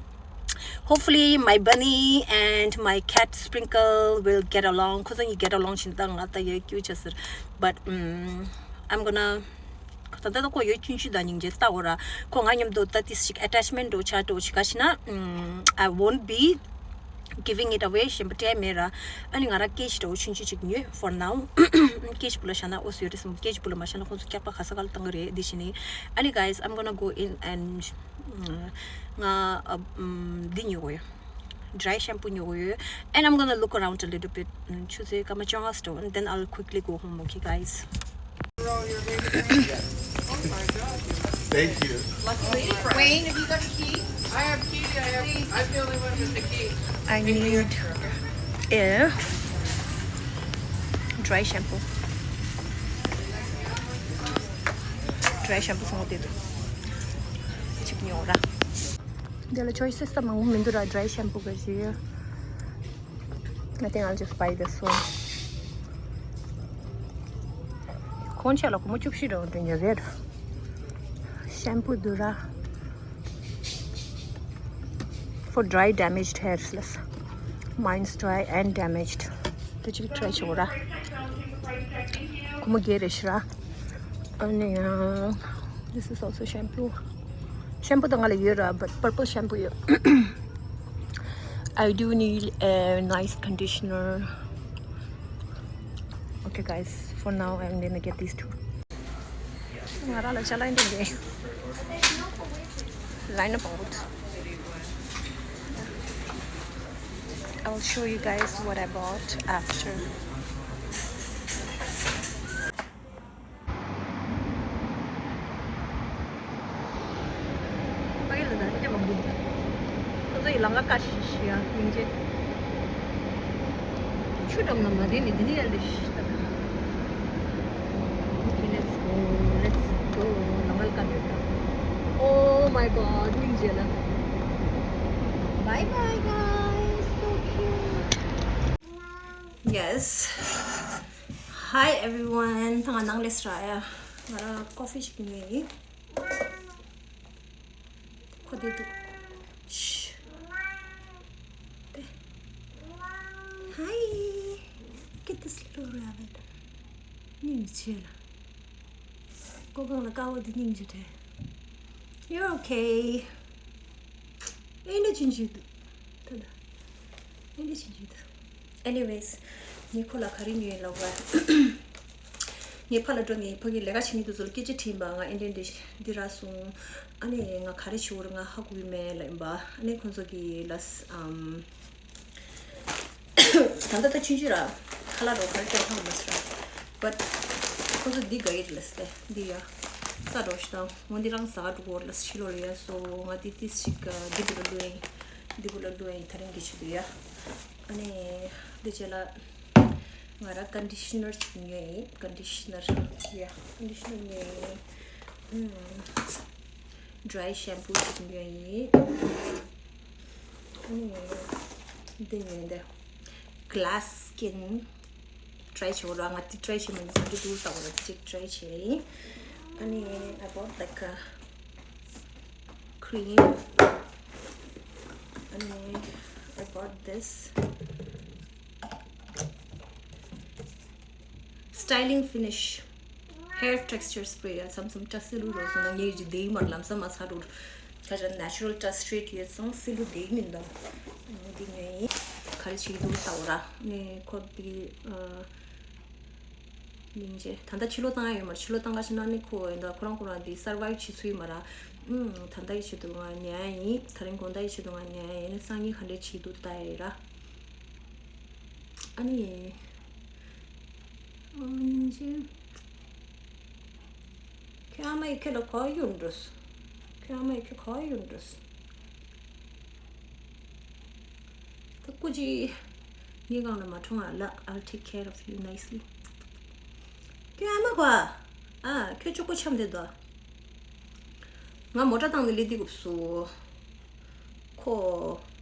Hopefully my bunny and my cat Sprinkle will get along. ཁོ་ཚོ་གཉིས་get along བྱེད་ན་ད་ང་ད་ཡོད་ཀྱུ་ཆ་ཟེར། But um, I'm gonna ད་ལྟ་ད་ཁོ་ཡོད་ཆུང་ཆུང་དང་སྙིང་རྗེ་ལྟ་འོ་ར། ཁོ་ང་མཉམ་དུ་ད་ཏིས་ཞིག་attachment འགྲོ་ཆ་འགྲོ་ཆི་ག་ཤི་ན། ཨམ། I won't be giving it away. གཞན་པ་སྤྲད་མེད་ར། ཨ་ནི་ང་ར་cage འདྲ་བོ་ཆུང་ཆུང་ཅིག་ཉོས་for now. Cage བུ་ལ་བཞག་ན་ཨོ་སི་ཡོད་རེད་བསམ། Cage བུ་ལ་མ་བཞག་ན་ཁོང་ཚོ་སྐྱག་པ་ག་ས་ག་ལ་བཏང་གི་རེད་འདི་བྱས་ནས། ཨ་ནི་guys, I'm gonna go in and ང་ཨ་འདི་ཉོ་གི་ཡོད། Dry shampoo ཉོ་གི་ཡོད། And I'm gonna look around a little bit. ཆུ་ཚོད་སྐར་མ་བཅོ་ལྔ་སྟོང་། And then I'll quickly go home, okay, guys? Thank you. Wayne, have you got a key? I have key. I have. I'm the only one with the key. I need a dry shampoo. Dry shampoo ཚང་མ་དེ་འདུག་གཅིག་ཉོ་ར། འདི་ལ་choices ད་མང་པོ་མི་འདུག་ར། Dry shampoo ག་ཞིག I think I'll just buy this one. ཁོང་ཆ་ལ་སྒོར་མོ་བཅུ་བཞི་རེ་འདྲ་ཉོ་གི་ར། Shampoo འདུག་ར། For dry damaged hairs ལས། Mine's dry and damaged. དེ་གཅིག་try བྱེད་དགོས་ར། སྒོར་མོ་བརྒྱད་རེ་ཞིག་ར། ཨ་ནི་ཡང་this is also shampoo. Shampoo ད་ང་ལ་ཡོད་ར། But purple shampoo ཡོད། I do need a nice conditioner. Okay, guys, for now I'm gonna get these two. ང་རང་ལ་ཅ་ལག་འདི་འདི་ལ་ཡིན་ན་བང་བུ། I'll show you guys what I bought after. ལང་ཀ་ཀ་ཤི་ཤི་ཡ་སྙིང་རྗེ། ཆུ་འགྲམ་ལ་མ་བསྡད་ནས་འདི་ནས་ཡར་སླེབས་ཤི་ད། Okay, let's go, let's go. ལང་ཀ་ཀ་འདོད་ད། Oh my god, སྙིང་རྗེ་ལ། Bye bye, guys. So cute. Yes. Hi everyone. ད་ང་ནང་སླེབས་ར་ཡ། ང་ར་ཀོ་ཕི་ཞིག་ཉོས་ཡིན། ཁོ་དེ་འདུག་ཤི། དེ། Hi. Get this little rabbit. སྙིང་རྗེ་ལ། ཀོ་གང་ལ་དཀར་པོ་འདི་སྙིང་རྗེ་དྲན། You're okay. ཨེ་འདྲ་ཅིག་འཇུས་འདུག་ད་ད། ཨེ་འདྲ་ཅིག་འཇུས་འདུག Anyways, ངས་ཁོ་ལ་ག་རེ་ཉོས་ཡིན་ལབ་པ། ངས་ཕ་ལ་འགྲོ་ནས་ཕ་གི་ལས་ཀ་བྱེད་མཁན་དེ་ཚོ་ལ་སྐད་ཆ་དྲིས་པ། ང་ཨེ་འདྲ་འདི་འདི་རག་སོང་། ཨ་ནི་ང་ག་རེ་བྱེད་དགོས་རེད་ང་ཧ་གོ་གི་མེད་ལབ་ཡིན་པ། ཨ་ནི་ཁོ་ཚོ་གི་ལ་ཨམ། ད་ལྟ་ད་ཆུང་ཆུང་ར། ཁ་ལག་རོ་ག་རེ་སྤྲད་ཧང་མ་ཚར། But ཁོ་ཚོ་འདི་དགའ་ཡི་རེད་ལ་སྟེ་འདི་ཡ། ས་འགྲོ་ཞིག་དང་འོ་འདི་རང་ཟ་ག་འགྲོ་གོ་རེད་ལ་ཕྱི་ལོགས་ལ་ཡ། སོ་ང་འདི་ཏིས་ཞིག་འདི་བུ་ལ་བླུག་ཡིན། འདི་བུ་ལ་བླུག་ཡིན་ད་རིང་གི་ཆེད་དུ་ཡ། ཨ་ནི་འདི་རྗེས་ལ་ང་ར་ཀོན་ཌི་ཤི་ནར་ཅིག་ཉོས་ཡིན། ཀོན་ཌི་ཤི་ནར་ཡ། ཀོན་ཌི་ཤི་ནར་ཉོས་ཡིན། ཨུམ། ཌི་རའི་ཤེམ་པུ་ཅིག་ཉོས་ཡིན། ཨ་ནི་འདི་ཉོས་འདི། Glass Skin ཊི་རའི་བྱེད་དགོས་ར། ང་འདི་ཊི་རའི་བྱེད་མ་མྱོང་། ག་འདྲ་འདུག་ལྟ་དགོས་ར། འདི་གཅིག་ཊི་རའི་བྱས་ཡིན། ཨ་ནི་I bought like a cream. ཨ་ནི་I bought this styling finish hair texture spray. ཡ་མཚམས་མཚམས་སྐྲ་སིལ་ལུ་རོ་སོང་ན་ངས་ཀྱི་དེ་མར་ལམ་སང་མ་ཚར་རུ། ཁ་ཅིག་ནེ་ཅུ་རལ་སྐྲ་སི་ཊེ་ཊི་ཡོད་སོང་སིལ་ལུ་དེ་མིན་ད། འདི་ངས་ག་རེ་བྱེད་ཀྱི་འདུག་ལྟ་བ་ར། ནས་ཁོ་འདི་སྙིང་རྗེ། ད་ལྟ་ཕྱི་ལོགས་བཏང་ཡ་ཡོད་མ་རེད། ཕྱི་ལོགས་བཏང་ག་ཕྱིན་ན་ནི་ཁོ་ཡིན་ད་ཁོ་རང་ཁོ་རང་འདི་སར་ཝའི་བ་བྱེད་ཚུལ་ཡོད་མ་ར། ཨུམ། ད་ལྟ་ཡི་ཆེད་དུ་ང་ཉལ་ཡིན། ད་རིང་དགོང་དག་ཡི་ཆེད་དུ་ང་ཉལ་ཡིན། ནི་སང་ཉིན་ག་འདྲས་བྱེད་འདུག་ལྟ་ཡ་ཡིན་ར། ཨ་ནི། ཨ་ནི། ཁྱོད་ཨ་མ་ཡི་ཁྱོད་ལ་གོ་ཡོང་འགྲོ། ཁྱོད་ཨ་མ་ཡི་ཁྱོད་གོ་ཡོང་འགྲོ། ད་སྐུ་མཁྱེན། ངའི་སྒང་ལ་མ་འཁྲུངས་ཨ་ལ། I'll take care of you nicely. ཁྱོད་ཨ་མ་གོ་ཨ། ཨ་ཁྱོད་གཅིག་པོ་འཁྱམས་བསྡད་དོ། ང་མོ་ཊ་བཏང་ནས་སླེབས་དུས་སྐབས་སུ། ཁོ།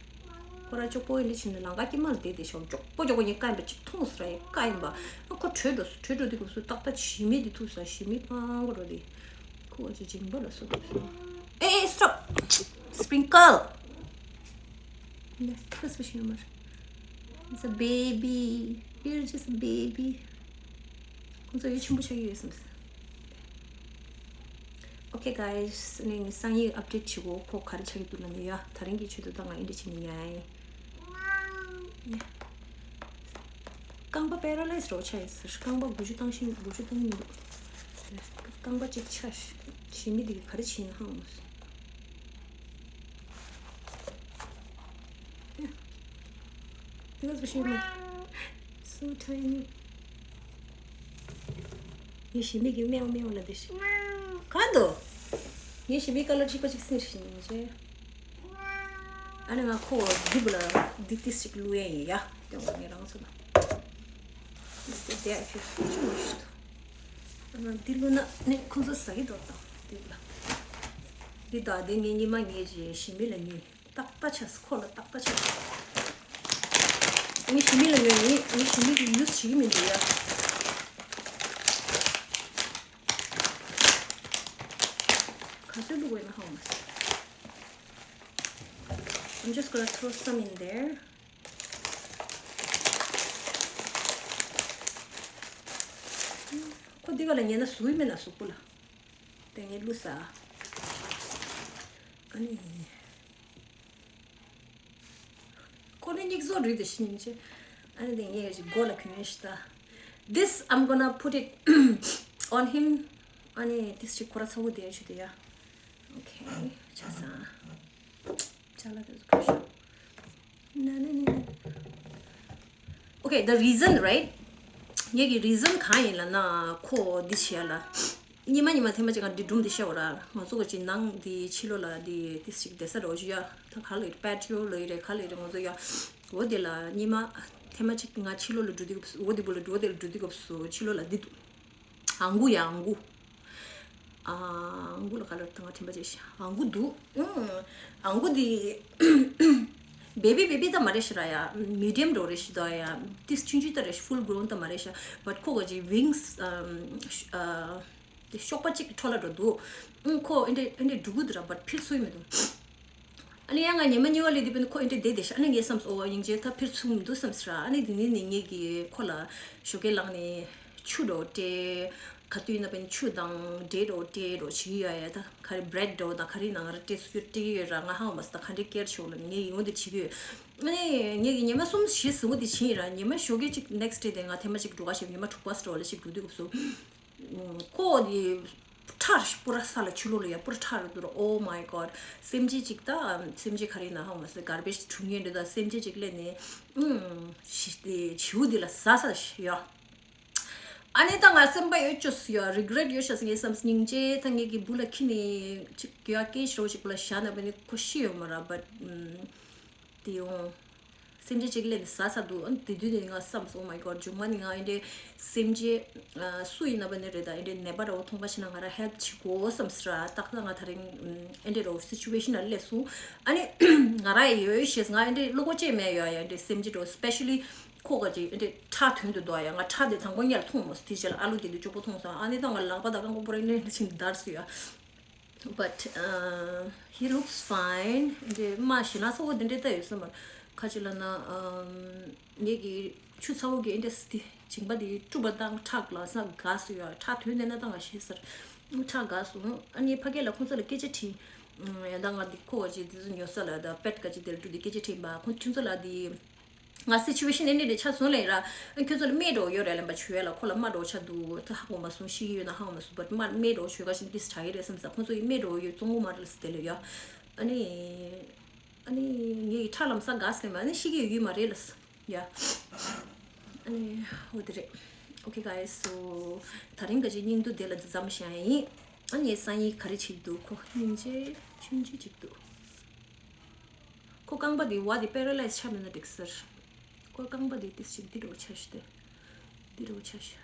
ཁོ་ར་གཅིག་པོ་ཡིན་འདྲ་བྱས་ནས་ལམ་ཁ་དཀྱིལ་མ་ལ་བསྡད་དེ་ཤོག་མགྱོགས་པོ་མགྱོགས་པོ་ངས་བཀག་ཡིན་པ་གཅིག་མཐོང་སོང་ར་ཡ། བཀག་ཡིན་པ། ཨ་ཁོ་བྲོས་འགྲོ་སོང་། བྲོས་འགྲོ་དུས་སྐབས་སུ་ཏག་ཏག་བྱེ་མའི་དེ་ཐུག་ས། བྱེ་མའི་པང་གོ་འགྲོ་དེ། ཁོ་ཅིག་སྦྱིན་པ་ལ་སོགས་པ་སོང་། ཨེ་ཨེ་stop. Sprinkle. ནས་ཁོས་པ་ཤི་ཡོད་མ་རེད། It's a baby. You're just a baby. ཁོང་ཚོ་ཡུལ་ཆེན་པོ་ཆགས་ཀྱི་ཡོད་བསམ། Okay guys, ནས་སང་ཉིན་ཨབ་ཌེཊ་བྱེད་གོ། ཁོ་ག་རེ་ཆགས་ཀྱི་འདུག་ལབ་ནས་ཡ། ད་རིང་གི་ཆེད་དུ་ད་ང་ཨེ་འདྲ་བྱེད་ནས་ཉལ་ཡིན། རྐང་པ་པེ་ར་ལའི་སི་རོ་ཆགས་ཡིན་ཟེར། རྐང་པ་དགུ་བཅུ་བཏང་ཤིང་དགུ་བཅུ་བཏང་ཡིན་འདུག་རྐང་པ་གཅིག་ཆགས་ཤིང་། བྱེ་མའི་དེ་ག་རེ་བྱེད་ཡིན་ཧང་མོ་སོང་། དེ་ག་ཚོད་ཤེས་མ། So tiny. ངའི་བྱེ་མའི་གི་མེའོ་མེའོ་ལབ་དེ་ཤི། གང་འདུག་ངའི་བྱེ་མའི་ཀ་ལར་གཅིག་པ་གཅིག་སེར་ཤི་ནས་ཅེ། ཨ་ནི་ང་ཁོ་འདི་བུ་ལ་འདི་ཏིས་ཅིག་བླུག་ཡས་ཡིན་ཡ། དེ་འོ་ངས་རང་ཚོ་ལ། This is there if you want to. ཨ་ནི་འདི་བླུག་ན་ནི་ཁོ་ཚོ་ཟ་གི་འདུག་དང་འདི་བུ་ལ། འདི་དག་འདི་ངའི་ཉི་མ་ངའི་བྱེ་མའི་ལ་ཉོས། ཏག་ཏག་ཆགས་སོང་། ཁོ་ལ་ཏག་ཏག་ཆགས་སོང་། ངའི་བྱེ་མའི་ལ་ཉོས་ཡིན། ངའི་བྱེ་མའི་གི་ཡུས་བྱེད་ཀྱི་མི་འདུག་ཡ། ག་ཚོད་བླུགས་པ་ཡིན་ན་ཧང་མ་སོང་། I'm just gonna throw some in there. ཁོ་འདི་ག་ལ་ཉན་ན་ཟུག་གི་མེད་ན་ཟུག་པོ་ལ། དེ་ངས་བླུགས་ས། ཨ་ནི། ཁོ་ནི་སྙིགས་བཟོ་རུལ་དུ་ཕྱིན་ཆེ། ཨ་ནི་དེ་ངས་ཞིག་མགོ་ལ་གྱོན་ཡས་ཤི་ད། This I'm gonna put it on him. ཨ་ནི་this ཞིག་ཁོ་ར་ཚ་བོ་དེ་ཡ་ཤི་དེ་ཡ། Okay. ཆ་ས། ཆ་ལ་དེ་ཁོ་ཤོ། ན་ན་ན་ན། Okay, the reason, right? ངས་ཀྱི་རི་ཛན་གང་ཡིན་ལ་ན་ཁོ་འདི་བྱས་ལ། ཉི་མ་ཉི་མ་ཐེངས་མ་གཅིག་ང་འདི་སྒྲུང་འདི་བཤད་འོ་ར། ང་ཚོ་ག་ཅིག་ནང་འདི་ཕྱི་ལོགས་ལ་འདི་ཏིས་ཅིག་བསྡད་ས་འདྲ་བོ་ཞིག་ཡ། ད་ག་ལ་ཡོད་པེ་ཊི་ཡོ་ལ་ཡོད་རེད། ག་ལ་ཡོད་རེད། ང་ཚོ་ཡ་འོ་དེ་ལ་ཉི་མ་ཐེངས་མ་གཅིག་ང་ཕྱི་ལོགས་ལ་འགྲོ་དུས་སྐབས་སུ་འོ་དེ་བུ་ལ་འགྲོ་དེ་ལ་འགྲོ་དུས་སྐབས་སུ་ཕྱི་ལོགས་ལ་འདི་འདུག་ཨང་གུ་ཡ་ཨང་གུ། ཨང་གུ་ལ་ག་ལ་ད་ང་དྲན་པ་བརྗེད་ཤག་ཨང་གུ་འདུག་ཨང་། ཨང་གུ་འདི་བེ་བི་བེ་བི་ད་མ་རེད་ཤག་ར་ཡ། མི་ཌི་ཡམ་འདྲ་རེད་ཤག་ད་ཡ། ཏིས་ཆུང་ཆུང་ད་རེད་ཤག་ཕུལ་གྷོ་རོན་ད་མ་རེད་ཤག་བཊ་ཁོ་ག་ཅིག་ཝིང་སི་ཨ། དེ་གཤོག་པ་གཅིག་གི་འཕྲོ་ལ་འགྲོ་འདུག་ཨང་། ཁོ་ཨེ་འདྲས་ཨེ་འདྲས་འགྲོ་གི་འདུག་ར། བཊ་ཕིར་ཚུགས་མི་འདུག་ཨ་ནི་ཡང་ང་ཉི་མ་གཉིས་པ་ལ་དེ་བས་ཁོ་ཨེ་འདྲས་བསྡད་བསྡད་ཤག་ཨ་ནི་ངས་བསམས་སོང་། ཨོ་སྙིང་རྗེ། ད་ཕིར་ཚུགས་མི་འདུག་བསམས་སོང་ར། ཨ་ནི་དེ་ནས་ནི་ངེད་ཀྱིས་ཁོ་ལ་ཞོགས་ཀས་ལངས་ནས་ཆུ་འདྲ་བོ་སྤྲད། ག་དུས་ཡིན་ན་བས་ཆུ་དང་འབྲས་འདྲ་བོ་སྤྲད་འདྲ་བོ་བྱེད་ཀྱི་ཡོད་ཡ། ད་ག་རེ་བྷི་རེཌ་འདྲ་བོ་དང་ག་རེ་ནང་ར་སྤྲད་སུ་སྤྲད་ཀྱི་ཡོད་ར། ང་ཧ་གོ་མ་སོང་། ད་ག་འདྲས་སྐྱེལ་ཆོག་ལ་ངས་ཡིན་འོ་དེ་བྱེད་ཀྱི་ཡོད། ཨ་ནི་ངེད་ཀྱིས་ཉི་མ་གསུམ་བཞི་ཟིན་འོ་དེ་བྱེད་ཡིན་ར། ཉི་མ་ཞོགས་ཀས་གཅིག་ནེག་སི་ཌེ་དེ་ང་ཐེངས་མ་གཅིག་འགྲོ་ག་ཞེས་ཉི་མ་དྲུག་པ་སོ་ལ་ཞིག་འགྲོ་དུས་སྐབས་སུ། ཁོ་དེ་ཁྲག་པུ་ར་ས་ལ་ཆུ་ལོག་ལ་ཡ་པུ་ར་ཁྲག་རེད་འདུག་ར། Oh my God. སེམས་ཅན་ཅིག་ད་སེམས་ཅན་ག་རེ་ཡིན་ན་ཧ་གོ་མ་སོང་། གར་བེཇ་འཁྲུ་མཁན་འདྲ་ད་སེམས་ཅན་ཅིག་སླེབས་ནས་ཨུམ་ཞི་དེ་བྱིའུ་འདི་ལ་ཟ་ས་ཞིག་ཡ། ཨ་ནི་ད་ང་སེམས་པ་ཡོད་ཅོ་སི་ཡ་རི་གྷི་རེཊ་ཡོད་ཤག་ཟེར་ངས་བསམ། སྙིང་རྗེ། ད་ངེད་ཀྱི་བུ་ལ་ཁྱི་ནི་ཅིག་ག་སྐད་ཤོར་ཅིག་བུ་ལ་བཞག་ན་བས་ནི་ཁོ་ཤི་ཡོད་མ་ར། བཊ་དེ་ཡོང་། སེམས་ཅན་གཅིག་སླེབས་ནས་ཟ་ས་འདུག་ཨ་ནི་དེ་དུས་ནས་ང་བསམས། Oh my God. མཇུག་མ་ནི་ང་ཨེ་འདྲས་སེམས་ཅན་ཨ་སུ་ཡིན་ན་བ་ནི་རེད། ད་ཨེ་འདྲས་ནད་པ་འདྲ་བོ་མཐོང་པ་ཞིག་ན་ང་རང་ཧེལཔ་བྱེད་དགོས་བསམས་སོང་ར། ཏག་ཏག་ང་ད་རིང་ཨེ་འདྲས་འདྲ་བོ་སི་ཅུ་ཨེ་ཤན་ལ་སླེབས་སོང་། ཨ་ནི་ང་རང་ཡོད་ཤེས་ང་ཨེ་འདྲས་བློ་ཁོག་ཅིག་མེད་ཡོད་ཡ། ཨེ་འདྲས་སེམས་ཅན་འདྲ་བོ་སི་པེ་ཤ་ལི་ཁོ་ག་ཅིག་ཨེ་འདྲས་ཁྲག་ཐོན་དུ་འདུག་ཡ། ང་ཁྲག་དེ་དང་པོ་ཉལ་མཐོང་མོ་དེ་རྗེས་ལ་ཨ་ལུ་དེ་དུས་གཅོག་པོ་མཐོང་སོང་། ཨ་ནི་ད་ང་ལག་པ་དང་རྐང་པ་པོ་རེ་ནས་ཕྱིན་འདར་སོང་ཡ། But uh, he looks fine. འདྲེ་མ་ཞེ་ན་ཚ་བོ་འདི་འདྲེ་ལྟ་ཡོད་ས་མ། ཁ་ཅིག་ལ་ན་ཨམ་ངེད་ཀྱི་ཆུ་ཚ་བོ་གི་འདྲེ་སི་ཏི་བྱིང་པ་འདི་བཀྲུ་བ་དང་ཁྲག་ལ་ས་ག་སུ་ཡོད། ཁྲག་ཐོན་ནས་ན་ད་ང་ཤེས་ཟེར། ཁྲག་ག་སོང་། ཨ་ནི་ཕ་གི་ལ་ཁོང་ཚོ་ལ་སྐད་ཆ་དྲིས། ཡང་ད་ང་འདི་ཁོ་བ་ཅིག་འདི་ཚོ་ཉོ་ས་ལ་ད་པེཊ་ག་ཅིག་དེ་ལ་བཀྲུ་འདི་སྐད་ཆ་དྲིས་པ། ཁོང་ཁྱོད་ཚོ་ལ་འདི། ང་སི་ཅུ་ཨེ་ཤན་ཨེ་འདྲ་འདྲ་ཆགས་སོང་ལབ་ཡིན་ར། ཁྱོད་ཚོ་ལ་རྨས་འདྲ་བོ་ཡོད་རེད་ལབ་པ། བྱོས་ལ་ཁོ་ལ་རྨ་འདྲ་བོ་ཆགས་འདུག་ད་ཧ་གོ་མ་སོང་། ཤི་གི་ཡོད་ན་ཧ་གོ་མ་སོང་། བཊ་རྨ་རྨས་འདྲ་བོ་བྱོས་ག་ཞིག་འདི་ཆགས་ཀྱི་རེད་བསམ་ས། ཁོང་ཚོ་ཡི་རྨས་འདྲ་བོ་ཡོད་བཙོང་གོ་མ་རེད་ཟེར་དེ་ལ་ཡ། ཨ་ནི། ཨ་ནི་ངའི་ཁྲག་ལམ་ས་ག་སེ་མ་ཨ་ནི་ཤི་གི་ཡོད་མ་རེད་ལ་ས་ཡ། ཨ་ནི་འོ་དེ་རེད། Okay guys, so ད་རིང་ག་ཅིག་སྙིང་སྡུག་དེ་ལ་འདི་ཙམ་བཤད་ཡིན། ཨ་ནི་སང་ཉིན་ག་རེ་བྱེད་འདུག་ཁོ་སྙིང་རྗེ་ཆུང་ཆུང་ཅིག་འདུག་ཁོ་རྐང་པ་འདི་བ་འདི་པེ་ར་ལའིས་ཆགས་མེད་ན་འགྲིག་ཟེར། ཁོ་རྐང་པ་འདི་ཏིས་ཅིག་འདི་འདྲ་བོ་ཆགས་ཤི་དེ། འདི་འདྲ་བོ་ཆགས་ཤི།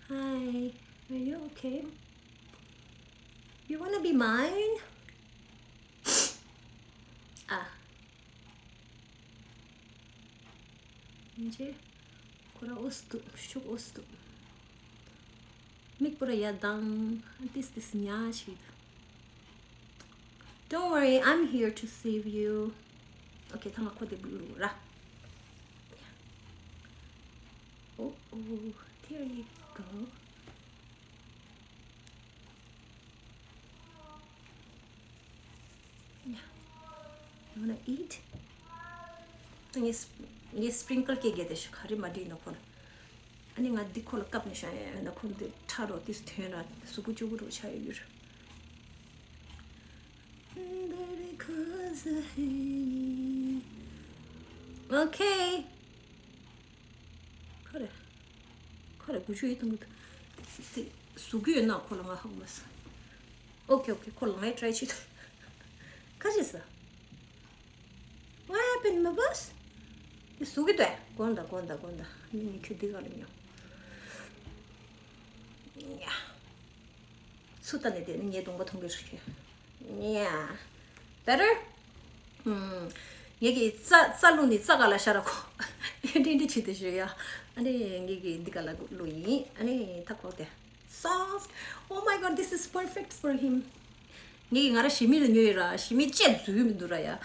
Hi, are you okay? You wanna be mine? ཨ། ཡིན་ཅེ། ཁོ་ར་ཨོ་སི་འདུག་ཤུག་ཨོ་སི་འདུག་མིག་པུ་ར་ཡ་དང་ཏིས་ཏིས་ཉ་ཞིག Don't worry, I'm here to save you. Okay, ཐང་ཁོ་དེ་བླུག་ར། Oh, oh, there you go. Yeah. You wanna eat? ངས་ངས་སི་པི་རིང་ཀལ་སྐྱེ་རྒྱ་དེ་ཤི་ག་རེ་མ་འགྲིག་ན་ཁོ་ལ། ཨ་ནི་ང་འདི་ཁོ་ལ་བཀབ་ནས་བཞག་ཡ་ན་ཁོ་འདི་ཁྲ་རོ་ཏིས་ཐོན་ར་གཟུགས་པོ་ལྕོག་པོ་རོ་ཆགས་ཡོད་ར། Okay. ཁ་རེ། ཁ་རེ་དགུ་བཅུ་ཡི་གཏོང་གི་འདུག་དེ་ཟུག་གི་ཡོད་ན་ཁོ་ལ་ང་ཧ་གོ་མ་སོང་། Okay, okay. ཁོ་ལ་ངས་ཊ་རའི་བྱེད་དུ། ཁ་ཅིག་ཟ། What happened, my boss? དེ་ཟུག་གི་འདུག་དགོངས་དག་དགོངས་དག་དགོངས་དག་མི་ནི་ཁྱོད་འདི་ག་ལ་ཉོ། ཡ། ཚུར་ལྟ་ནས་བསྡད་ན་ངའི་གདོང་པ་མཐོང་གི་རེད། Yeah. Better? ངེད་ཀྱི་རྩ་རྩ་བླུགས་ནས་རྩ་ག་ལ་ཤར་ར་ཁོ། འདི་འདི་བྱེད་དུ་ཞུ་ཡ། ཨ་ནི་ངེད་ཀྱི་འདི་ག་ལ་བླུགས་ཡིན། ཨ་ནི་ད་ཁོ་དེ། Soft. Oh my God, this is perfect for him. ངེད་ཀྱི་ང་ར་ཞི་མི་ལ་ཉོས་ཡོད་ར། ཞི་མི་བཅད་འཛུལ་མི་འདུག་ར་ཡ།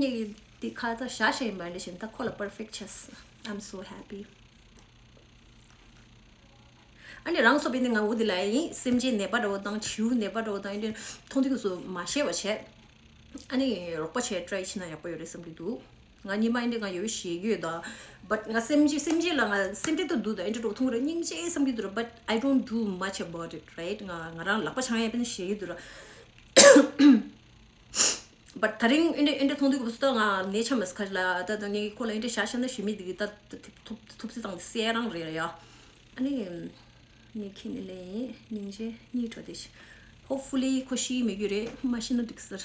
ངེད་ཀྱི་འདི་ཁ་ད་བཞག་བཞག་ཡིན་པ་ལས་བཞིན་ད་ཁོ་ལ་perfect ཆགས། I'm so happy. ཨ་ནི་རང་སོ་པའི་ནི་ང་འུ་དི་ལ་ཡིན། སེམས་ཅན་ནད་པ་འདྲ་བོ་དང་བྱིའུ་ནད་པ་འདྲ་བོ་དང་ཨེ་འདྲ་མཐོང་དུས་སུ་མ་ཤེས་པ་བྱས། ཨ་ནི་རོགས་པ་བྱས་ཊ་རའི་བྱས་ན་ཡག་པོ་ཡོད་རེད་བསམ་གྱི་འདུག་ང་ཉི་མ་ཨེ་འདྲ་ང་ཡོད་ཞེད་ཀྱི་ཡོད་ད། བཊ་ང་སེམས་ཅན་སེམས་ཅན་ལ་ང་སེམས་ཁྲལ་དུ་འདུག་ད་ཨེ་འདྲ་འགྲོ་མཐོང་རེད་སྙིང་རྗེ་བསམ་གྱི་འདུག་ར། But I don't do much about it, right? ང་ང་རང་ལག་པ་འཆང་ཡ་དཔེ་ཞེད་ཀྱི་འདུག་ར། བཊ་ད་རིང་ཨེ་འདྲ་ཨེ་འདྲ་མཐོང་དུས་སྐབས་སུ་ད་ང་ནད་ཆ་མ་སི་ཁ་ལ་ད་ད་ངས་ཁོ་ལ་ཨེ་འདྲ་བྱ་བྱ་ན་ཞི་མི་འདི་གི་ད་ཐུབ་ཐུབ་ཚེ་དང་སེ་རང་རེད་ཡ། ཨ་ནི་ ངས་ཁྱེད་ནས་ལེན་ཡིན། སྙིང་རྗེ། གཉིད་བྲོ་བདེ་ཤིག Hopefully ཁོ་ཤི་མི་རྒྱུ་རེད། མ་ཤི་ན་འགྲིག་ཟེར།